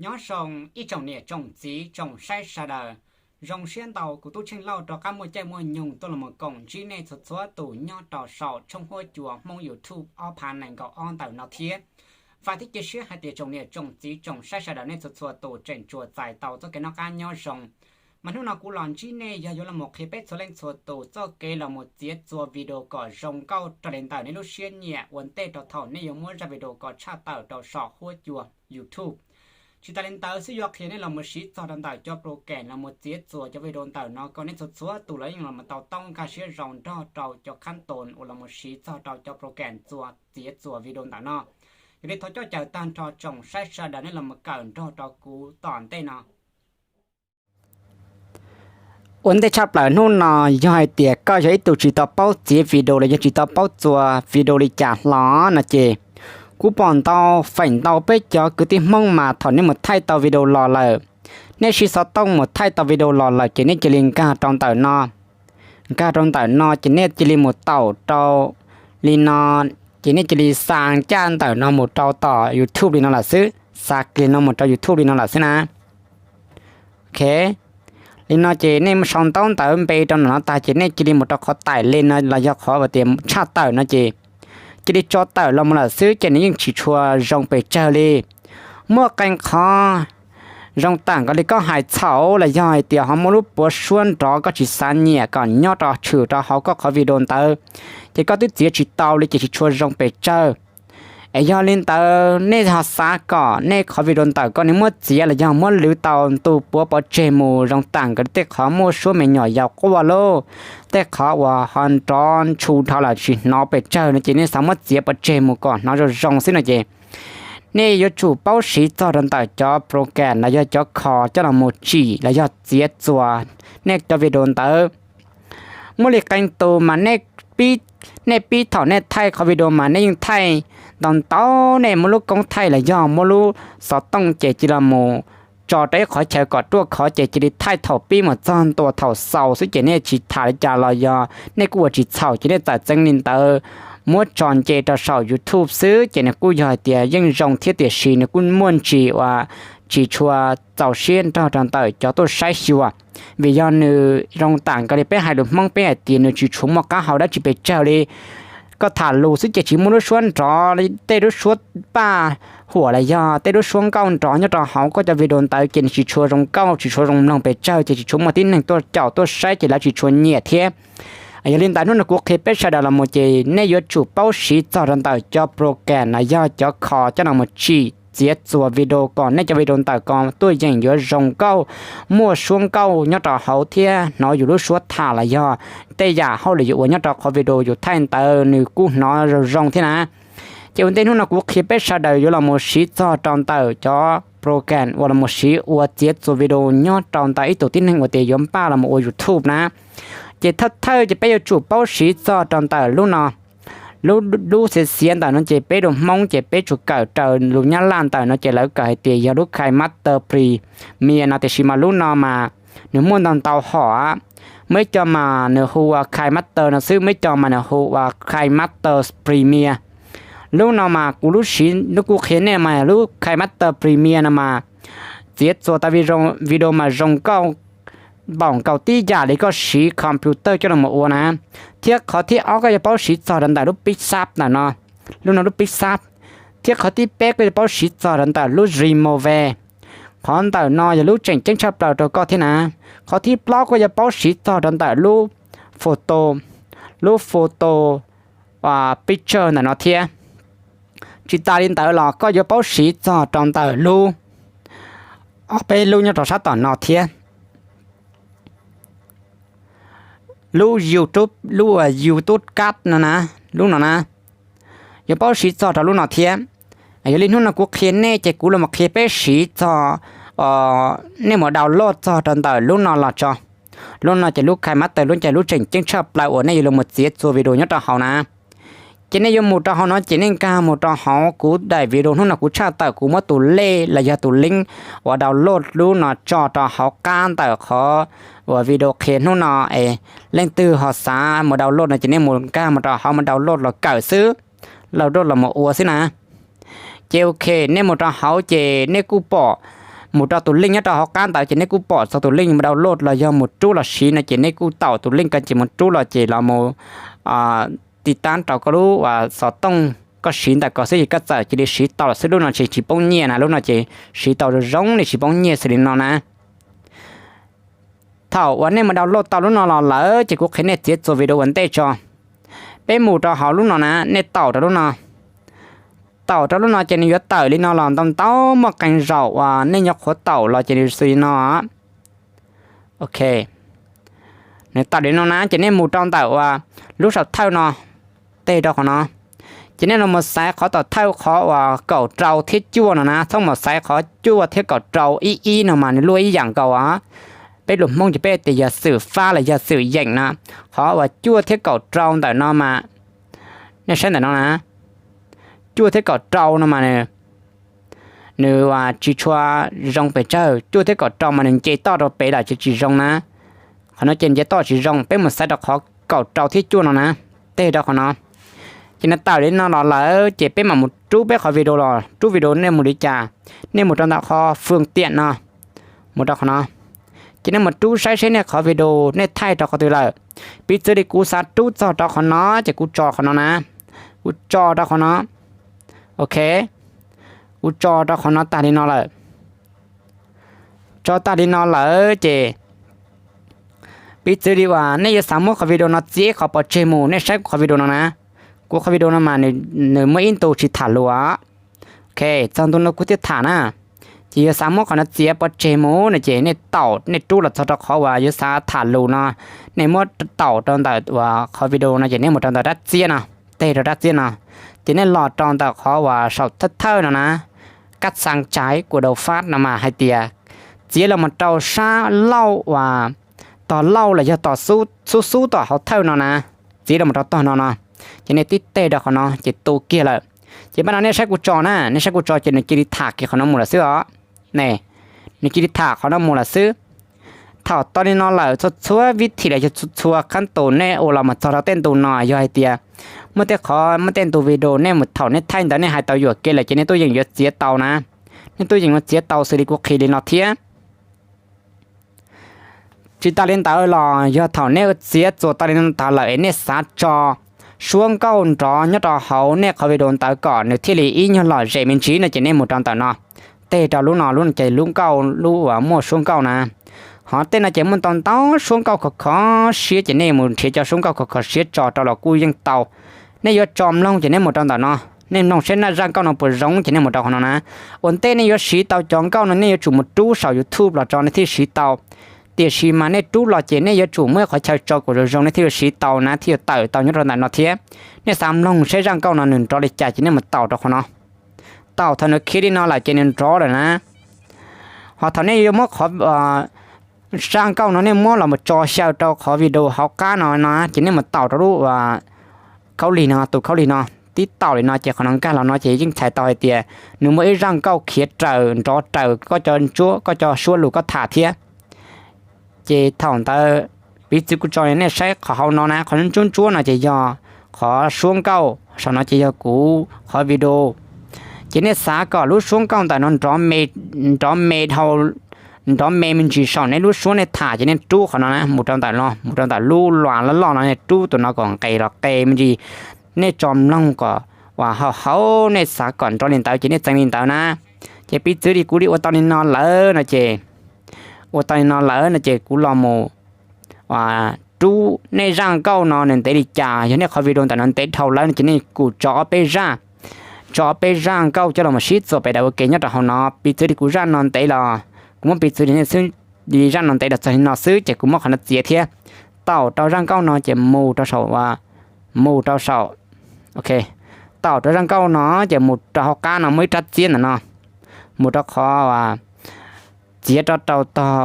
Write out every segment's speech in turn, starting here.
Nyob zoo ib tsoom niam tsoom txiv tsoom saib sawv daws, zoo siab ntau kuv Tub Tsheej Lauj rov qab muaj caij muaj nyoog tuaj los koom ntsib nej txhua txhua tus nyob rau saum tshooj huab cua Hmoob YouTube ob phav nees nkaum ob ntawm no thiab. Vam thiab cia siab hais tias tsoom niam tsoom txiv tsoom saib sawv daws nej txhua txhua tus tseem tsuas txais tau txoj kev noj qab nyob zoo. Mas hnub no kuv los ntsib nej yog yuav los qhia peb txhua leej txhua tus txoj kev los mus txiav txuas video kom zoo nkauj raws li ntawm nej lub siab nyiam ua ntej rau thaum nej yuav muab zaj video kom tshaj tawm rau saum huab cua YouTube. Tsis tas li ntawd xwb, yuav qhia nej los mus siv txog rau ntawm cov program los mus txiav txuas cov video ntawm no kom nej txhua txhua tus los yeej los mus tau taub nkag siab zoo nrog rau cov khab toos uas los mus siv txog rau cov program txuas txiav txuas video ntawm no. Yog li thov coj caw tag nrho tsoom saib sawv daws nej los mus kawm nrog rau kuv tom ntej no. Ua ntej tshaj plaws hnub no, yog hais tias koj yog ib tug tsis tau paub txiav video los yog tsis tau paub txuas video li cas hlo no ces, kuv pom ntau feem ntau peb cov kwv tij Hmoob mas thaum nej mus thaij tau video los lawm, nej siv xov tooj mus thaij tau video los lawm ces nej cia li nkag rau ntawm no. Nkag rau ntawm no ces nej cia li mus taum rau li no, ces nej cia li xa ncaj ntawm no mus rau tom YouTube li no lawm xwb, xa kis no mus rau YouTube li no lawm xwb na. Ok, li no ces nej sau ntaub ntawv npe rau ntawm no tag ces nej cia li mus rau qhov taim li no los yog qhov tias tshaj tawm no ces cia li tso tawm los mus lawm xwb ces nws yeej tsis tshua zoo pes tsawg li. Muaj qee qhov zoo tam nkaus li koj hais txhaum los yog hais tias ho muaj lub puav suab nrov koj tsis xav nyiam kom nyob rau tshwm rau hauv koj qhov video ntawd, ces koj twb txiav tsis tau li ces tsis tshua zoo pes tsawg. Es yog li ntawd nej ho xav kom nej qhov video ntawm koj nws muab txiav los yog muab lwv tau ntu puav pov tseg mus zoo tam nkaus li tej qhov muaj suab me nyuam yaus quaj lauj, tej qhov uas ho nrov ntshu dhau lawm tsis hnov pes tsawg no ces nej xav muab txiav pov tseg mus kom hnov zoo zoo xwb no ces, nej yuav tsum paub siv txog rau ntawm cov program los yog cov kho coj los mus tsim los yog txiav txuas nej cov video ntawd. Muaj li qee tus mas nej pib thaum nej thaij qhov video mas nej yeej thaij ntau ntau, nej muab lub koob thaij los yog muab lub xov tooj ces cia li los mus tso rau ib qhov chaw kom ruaj khov ces cia li thaij thaum pib mus txog ntua thaum xaus xwb ces nej tsis tham li cas los yog nej kuj ua tsis txhaum ces nej txawm txeeb li ntawd muab tso nce rau saum YouTube xwb ces nws kuj yog hais tias yeej zoo thiab tiam sis nws kuj muaj ntsis uas tsis tshua txaus siab nrog rau ntawm cov tuaj saib xyuas. Vim yog nws zoo tam nkaus li peb hais lus Hmoob peb hais tias nws tsis tshua muaj qab hau dab tsi pes tsawg li. Koj tham lus xwb ces tsis muaj lub suab nrov, tej lub suab paj huam los yog tej lub suab nkauj nrov nyob rau hauv koj cov video ntawd ces nws tsis tshua zoo nkauj tsis tshua zoo mloog pes tsawg ces tsis tshua muaj tib neeg tuaj caum tuaj saib ces lawv tsis tshua nyiam thiab. Yog li ntawd hnub no kuv qhia peb sawv daws los mus ces nej yuav tsum paub siv txog rau ntawm cov program los yog cov kho coj los mus tsim txiav txuas video kom nej cov video ntawm ko tuaj yeem yuav zoo nkauj, muaj suab nkauj nyob rau hauv thiab hnov yus lub suab tham los yog tej yam hauj lwm yus ua nyob rau qhov video yus thaij ntawd nws kuj hnov zoo zoo thiab na. Ces ua ntej hnub no kuv qhia peb sawv daws yuav los mus siv txog rau ntawm cov program uas los mus siv ua txiav txuas video nyob rau ntawm ib tug tib neeg uas tias yuav npaj los mus ua YouTube na. Ces thawj thawj ces peb yuav tsum paub siv txog rau ntawm lub no. Lub, lub xiav xiav ntawm no ces peb lus Hmoob ces peb tsuas kawm raws lus Nyab Laj ntawm no ces lawv kawm hais tias yog lub KineMaster Premiere no tiam sis mas lub no mas nws muaj ntau ntau hom. Muaj ib co mas nws hu ua KineMaster no xwb, muaj ib co mas nws hu ua KineMaster Premiere. Lub no mas kuv lub siv lub kuv qhia nej mas lub KineMaster Premiere no mas txiav txuas tau video mas zoo nkauj npaum nkaus tib yam li koj siv computer coj los mus ua na. Thiab qhov thib ob koj yuav paub siv txog rau ntawm lub PicsArt ntawm no, lub no lub PicsArt. Thiab qhov thib peb koj yuav paub siv txog rau ntawm lub Remove. Qhov ntawm no yog lub tseem ceeb tshaj plaws rau koj thiab na. Qhov thib plaub koj yuav paub siv txog rau ntawm lub Photo, lub Photo Picture ntawm no thiab. Tsis tas li ntawd los koj yuav paub siv txog rau ntawm lub, ob peb lub nyob rau sab tom no thiab. Lub YouTube, lub YouTube Card no na, lub no na, yuav paub siv txog rau lub no thiab. Yog li hnub no kuv qhia nej ces kuv los qhia peb siv txog, nej mus download txog rau ntawm lub no los tso. Lub no ces lub KineMaster lub ces lub tseem ceeb tshaj plaws uas nej yuav los txiav txuas video nyob rau hauv na. Ces nej yuav mus rau hauv no ces nej nkag mus rau hauv kuv daim video hnub no kuv tshaj tawm kuv muab tus lej los yog tus link uas download lub no tso rau hauv qab ntawm qhov uas video qhia hnub no es. Leej twg ho xav mus download no ces nej mus nkag mus rau hauv mus download los kawm xwb, download los mus ua xwb na. Ces ok, nej mus rau hauv ces nej kuj pom mus rau tus link nyob rau hauv qab ntawd ces nej kuj pom txog tus link mus download los yog mus rub los siv no ces nej kuj taum tus link ko ces mus rub los ces los mus tiv tab rau koj lub xov tooj koj siv ntawm ko xwb ces koj txawm cia li siv tau lawm xwb. Lub no ces tsis poob nyiaj na, lub no ces siv tau zoo zoo li tsis poob nyiaj xws li no na. Thaum uas nej mus download tau lub no los lawm ces kuv qhia nej txiav txuas video ua ntej tso. Peb mus rau hauv lub no na, nej taum rau lub no. Taum rau lub no ces nws yuav tawm li no los ntau ntau muaj qee zaum uas nej nyuam qhuav taum los ces nws xws li no. Ok, nws tawm li no na ces nej mus rau ntawm uas lub saum thawj no, teg rau qhov no. Ces nej los mus xaiv qhov tom thawj qhov uas kaum rau thiab cuaj no na, txhob mus xaiv qhov cuaj thiab kaum rau ib ib no mas nws luaj ib yam nkaus os. Peb lus Hmoob ces peb tias yog xwm fab los yog xwm yeem no. Qhov uas cuaj thiab kaum rau ntawm no mas, nej saib ntawm no na, cuaj thiab kaum rau no mas nws tsis tshua zoo pes tsawg, cuaj thiab kaum rau mas nws nce toj rau pem lawm ces tsis zoo na. Qhov no ces nce toj tsis zoo, peb mus xaiv rau qhov kaum rau thiab cuaj no na, teg rau qhov no. Ces nws tawm li no los lawm ces peb mam mus rub peb qhov video los, rub video nej mus li cas, nej mus rau ntawm qhov fwm tiam no, mus rau qhov no. Ces nej mus rub saib seb nej qhov video nej thaij rau qhov twg lawm. Piv txwv li kuv xav rub txog rau qhov no ces kuv tso qhov no na, kuv tso rau qhov no. Ok, kuv tso rau qhov no tag li no lawm. Tso tag li no lawm ces piv txwv li uas nej yuav xav muab qhov video no txiav qhov pov tseg mus, nej saib kuv qhov video no na. Kuv qhov video no mas nws muaj ib ntu tsis tham lus. Ok, txog ntu no kuv thiaj tham na. Ces yog xav muab qhov no txiav pov tseg mus no ces nej taum nej rub los txog rau qhov uas yuav xav tham lus no, nej muab taum rau ntawm uas qhov video no ces nej mus rau ntawm rab txiab no, teg rau rab txiab no, ces nej los rau ntawm qhov uas saum thawj thawj no na, kab xaa tsaiv kuas daus fab no mas hais tias txiav los mus rau sab lauj uas tog lauj los yog tog xub xub tom hauv thawj no na, txiav los mus rau tog no no, ces nej tib teg rau qhov no ces tu kiag lawm. Ces pab no nej saib kuv tso na, nej saib kuv tso ces nws cia li tham kiag qhov no mus lawm xwb os. Ne, nws cia li tham qhov no mus lawm xwb. Thaum tau li no lawm txhua txhua vib thim los yog txhua txhua qab ntus nej ua los mus txog rau tej ntu no yog hais tias muaj tej qhov muaj tej ntu video nej mus thaum nej thaij ntawd nej hais tau yuam kev lawm ces nej tuaj yeem yuav txiav tau na. Nej tuaj yeem yuav txiav tau xws li kuv qhia li no thiab. Tsis tas li ntawd los yog thaum nej txiav txuas tau li no tas lawm es nej xav tso suab nkauj nrov nyob rau hauv nej qhov video ntawd kom nws thiaj li ib nyuag lom zem me ntsis no ces nej mus rau ntawm no, teg rau lub no, lub no ces lub nkauj lub uas muaj suab nkauj na. Hos tej no ces muaj ntau ntau suab nkauj khov khov siab ces nej mus nrhiav cov suab nkauj khov khov siab tso rau los kuj yeej tau. Nej yuav tso mloog ces nej mus rau ntawm no, nej mloog saib nej zaj nkauj no puas zoo ces nej mus rau qhov no na. Ua ntej nej yuav siv tau cov nkauj no nej yuav tsum mus rub saum YouTube los tso nej thiaj siv tau. Tiam sis mas nej rub los ces nej yuav tsum muaj ib qhov chaw tso kom zoo zoo nej thiaj yuav siv tau na, thiaj yuav tawm tau nyob rau ntawm no thiab. Nej xav mloog saib zaj nkauj no nws nrov li cas ces nej mus taum rau qhov no. Taum thaum nws khiav li no lawm ces nws nrov lawm na. Hos thaum nej yuav muab qhov zaj nkauj no nej muab los mus tso xyaw rau qhov video hauv qab no no ces nej mus taum rau lub khaub lig no, tus khaub lig no, tib taum li no ces qhov no nkag los no ces yeej txhais tau hais tias nws muaj ib zaj nkauj khiav raws nrov raws koj cov ntsuab, koj cov suab lus koj tham thiab. Ces thaum ntawd piv txwv kuv tso nej saib qhov hauv no na, qhov ntsuab ntsuab no ces yog qhov suab nkauj, saum no ces yog kuv qhov video. Ces nej xav kom lub suab nkauj ntawm no nrov me, nrov me dhau, nrov me me ntsis saum nej lub suab nej tham ces nej rub qhov no na mus rau ntawm no, mus rau ntawm lub luas loj loj no nej rub tus no kom nqes los qe me ntsis. Nej tso mloog kom uas hauv hauv nej xav kom nrov li ntawd ces nej txeev li ntawd na. Ces piv txwv li kuv li ua tau li no lawm no ces, ua tau li no lawm no ces kuv los mus rub nej zaj nkauj no nws ntev li cas. Yog nej qhov video ntawm no ntev dhau lawm no ces nej kuj tso ob peb zaj, tso ob peb zaj nkauj coj los mus sib txuas pem daim ua ke nyob rau hauv no. Piv txwv li kuv zaj no ntev los, kuv muab piv txwv li nej xwb, li zaj no ntev los txog li no xwb ces kuv muab qhov no txiav thiab. Taum rau zaj nkauj no ces mus rau saum, mus rau saum, ok, taum rau zaj nkauj no ces mus rau hauv qab no muaj ib rab txiab ntawm no, mus rau qhov txiav rau rau tog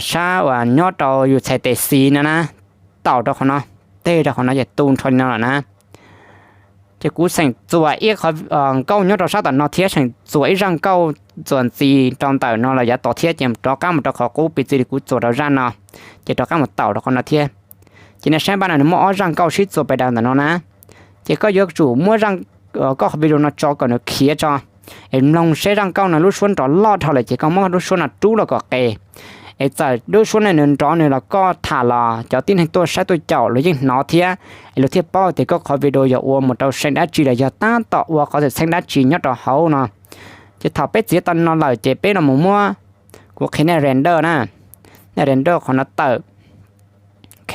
sab uas nyob rau yus txhais tes xis no na, taum rau qhov no, teg rau qhov no ces tu nrho li no lawm na. Ces kuv seem txuas ib qho nkauj nyob rau sab tom no thiab seem txuas ib zaj nkauj txuas ntxiv rau ntawm no los yav tod thiab ces rov qab mus rau qhov qub piv txwv li kuv txuas rau zaj no, ces rov qab mus taum rau qhov no thiab. Ces nej saib pab no nws muaj ob zaj nkauj sib txuas pem daim ntawm no na. Ces koj yuav tsum muab koj qhov video no tso kom nws khiav tso. Es mloog seb zaj nkauj no lub suab nrov loj dhau lawm ces koj muab lub suab no rub los kom qes. Es txawm lub suab no nws nrov nws los koj tham los cov tib neeg tuaj saib tuaj caum los yeej hnov thiab, es luag thiaj paub tias koj qhov video yog ua mus rau seem dab tsi los yog tab tom ua qhov txheej dab tsi nyob rau hauv no. Ces thaum peb txiav tau no lawm ces peb los mus muab, kuv qhia nej render na, nej render qhov no tawm. Ok,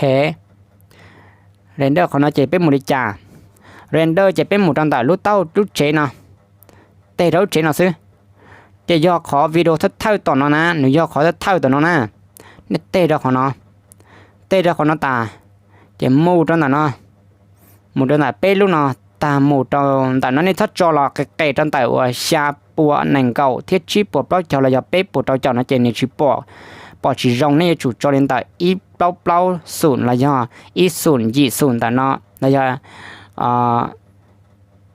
render qhov no ces peb mus li cas? Render ces peb mus rau ntawm lub taub lub tsev no, tej rau lub tsev no xwb. Ces yog qhov video thawj thawj tom no na, nws yog qhov thawj thawj tom no na. Nej tej rau qhov no, tej rau qhov no tas, ces mus rau ntawm no, mus rau ntawm peb lub no, tag mus rau ntawm no nej txhob tso los qes qes rau ntawm uas xya puas nees nkaum thiab tsib puas plaub caug los yog peb puas rau caum no ces nws tsis pom, pom tsis zoo. Nej yuav tsum tso li ntawm ib plaub plaub xum los yog ib xum yim xum ntawm no los yog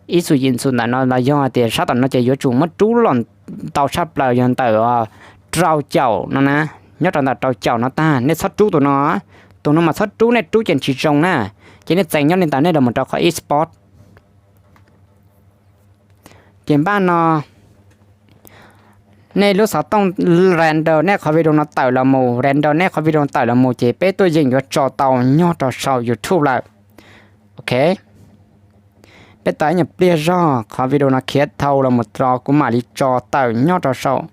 ib xum yim xum ntawm no los yog tias sab tom no ces yuav tsum muab rub los ntau tshaj plaws yog ntawm rau caum no na. Nyob rau ntawm rau caum no tag nej txhob rub tus no, tus no mas txhob rub, nej rub ces tsis zoo na. Ces nej txeev nyob li ntawd nej los mus rau qhov export. Ces npaj no nej lub xov tooj render nej qhov video no tawm los mus, render nej qhov video tawm los mus ces peb tuaj yeem yuav tso tau nyob rau saum YouTube lawm. Ok, peb tos ib nyuag pliag zog qhov video no khiav dhau los mus rau kuv mam li tso tawm nyob rau saum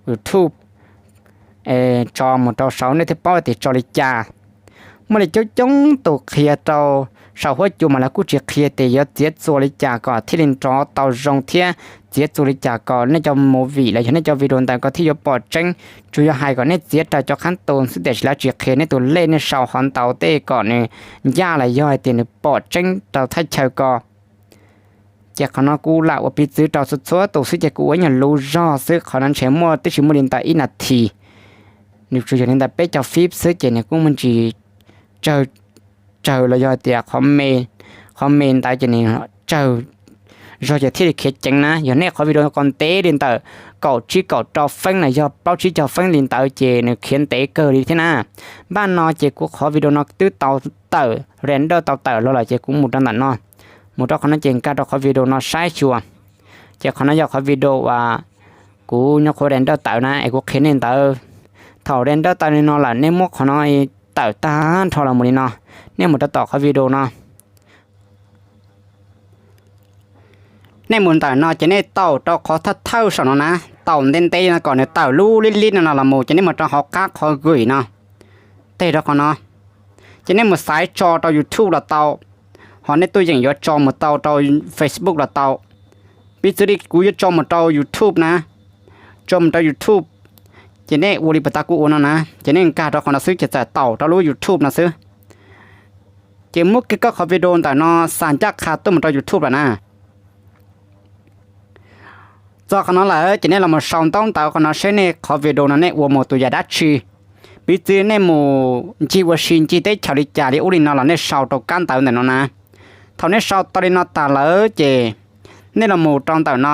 YouTube, tso mus rau saum nej thiaj paub tias tso li cas. Muaj li coob coob tus qhia rau saum huab cua mas lawv kuj tsis qhia tias yuav txiav txuas li cas kom thiaj li nrov tau zoo thiab txiav txuas li cas kom nej cov movie los yog nej cov video ntawd kom thiaj yuav pom tseeb. Tsuas yog hais kom nej txiav raws cov qhab tus xwb tiam sis lawv tsis qhia nej tus lej nej sau hov ntau tej kom nws ncaj los yog hais tias nws pom tseeb rau thaj chaw ko. Ces qhov no kuv lam ua piv txwv rau txhua txhua tus xwb ces kuv ua ib nyuag lub zog xwb, qhov no ntshe muaj twb tsis muaj li ntawm ib nas this, nws tsuas yog li ntawm peb caug fib xwb ces nws kuj muaj ntsis tsawg los yog tias qhov me ntawd ces nws tsawg zog ces thiaj li khiav ceev na. Yog nej qhov video ko ntev li ntawm kaum tsib kaum rau feeb los yog plaub tsib caug feeb li ntawd ces nws khiav ntev kawg li thiab na. Npaj no ces kuv qhov video no twb tau tawm, render tau tawm los lawm ces kuv mus rau ntawm no, mus rau qhov no ces nkag rau qhov video no saib xyuas. Ces qhov no yog qhov video uas kuv nyuam qhuav render tawm na es kuv qhia nej ntawd. Thaum render tau li no lawm nej muab qhov no tawm tag nrho los mus li no, nej mus rau tom qhov video no. Nej mus ntawm no ces nej taus rau qhov thawj thawj saum no na, taus ntev ntev no kom nws tawm lub lib lib no no los mus ces nej mus rau hauv qab qhov gui no, tej rau qhov no, ces nej mus xaiv tso rau YouTube los tau, ho nej tuaj yeem yuav tso mus tau rau Facebook los tau. Piv txwv li kuv yuav tso mus rau YouTube na, tso mus rau YouTube, ces nej ua li puas tas kuv ua no na, ces nej nkag rau qhov no xwb ces txawm taus rau lub YouTube no xwb. Ces muab kiag koj qhov video ntawm no xa ncaj qha tuaj mus rau YouTube lawm na. Txog qhov no lawm ces nej los mus sau ntaub ntawv qhov no seb nej qhov video no nej ua mus tus yam dab tsi. Piv txwv nej mus ncig ua si ncig teb chaws li cas li ub li no los nej sau rau kab ntawv ntawm no na. Thaum nej sau tau li no tas lawm ces nej los mus rau ntawm no,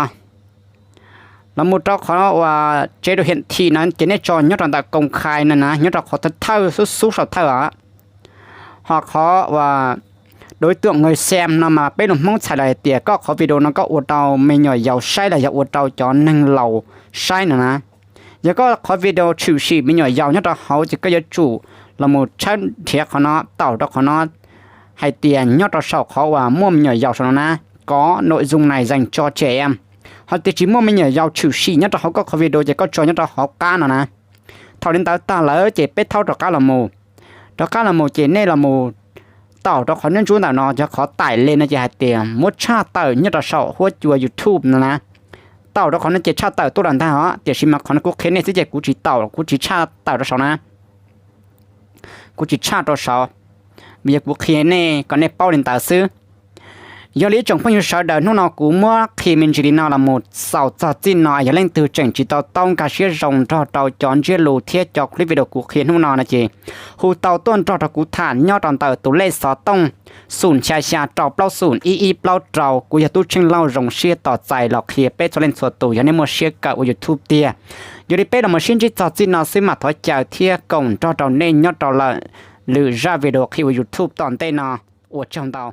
los mus rau qhov uas tsev dua hiam thim no ces nej tso nyob rau ntawm koos khai no na, nyob rau qhov thawj xub xub saum thawj os. Ho qhov uas đối tượng người xem no mas peb lus Hmoob txhais los hais tias koj qhov video no koj ua rau me nyuam yaus saib los yog ua rau cov neeg laus saib no na. Yog koj qhov video tshwm sim me nyuam yaus nyob rau hauv ces koj yuav tsum los mus tshawb nrhiav qhov no, taus rau qhov no hais tias nyob rau saum qhov uas muaj me nyuam yaus saum no na, có nội dung này dành cho trẻ em. Ho tias tsis muaj me nyuam yaus tshwm sim nyob rau hauv koj qhov video ces koj tso nyob rau hauv qab no na. Thaum li ntawd tag lawm ces peb thaub rov qab los mus. Rov qab los mus ces nej los mus taus rau qhov nyob ntsuab ntawm no, yog qhov taim le no ces hais tias muab tshaj tawm nyob rau saum huab cua YouTube no na. Taus rau qhov no ces tshaj tawm tuaj los ntag os, tiam sis mas qhov no kuv qhia nej xwb ces kuv tsis taus, kuv tsis tshaj tawm rau saum na. Kuv tsis tshaj rau saud, vim yog kuv qhia nej kom nej paub li ntawd xwb. Yog li ib tsoom phooj ywg sawv daws, hnub no kuv muab qhia me ntsis li no los mus xaus txog txij no. Yog leej twg tseem tsis tau taub nkag siab zoo nrog rau cov ntsiab lus thiab cov clip video kuv qhia hnub no no ces hu tau tuaj nrog rau kuv tham nyob rau ntawm tus lej xov tooj xum xya xya rau plaub xum ib ib plaub rau. Kuv yog Tub Tsheej Lauj, zoo siab tos txais los qhia peb txhua leej txhua tus yog nej muaj siab kawm ua YouTube tiag. Yog li peb los mus sib ntsib txog txij no xwb mas thov caw thiab koom nrog rau nej nyob rau lwm zaj video qhia ua YouTube tom ntej no. Ua tsaug ntau.